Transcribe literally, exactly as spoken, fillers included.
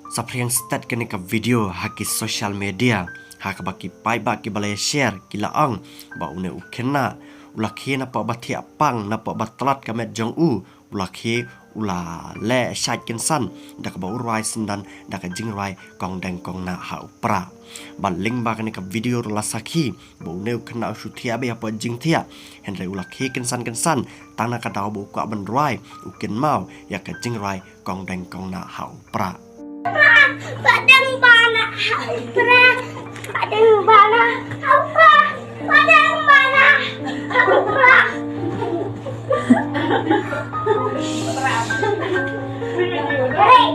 Saphriang stet kane ka video ha ki social media, ha kaba ki paidbah kiba la share ki la ong ba une u khynnah u la khie napoh ba thiah pang, napoh ba tlot ka met jong u, u la khie u la leh shait kynsan da kaba u rwai syndon da ka jingrwai Kong Deng Kong Nah Ha U Prah. Bad lyngba kane ka video ruh la sakhi ba une u khynnah u shu thiah beit hapoh jingthiah, hynrei u la khie kynsan kynsan tang na ka daw ba u kwah ban rwai, u kynmaw ïa ka jingrwai Kong Deng Kong Nah Ha U Prah. Ba dang ba na ha u prah. Ba dang ba na ha u prah. Ba dang ba na ha u prah. Hey.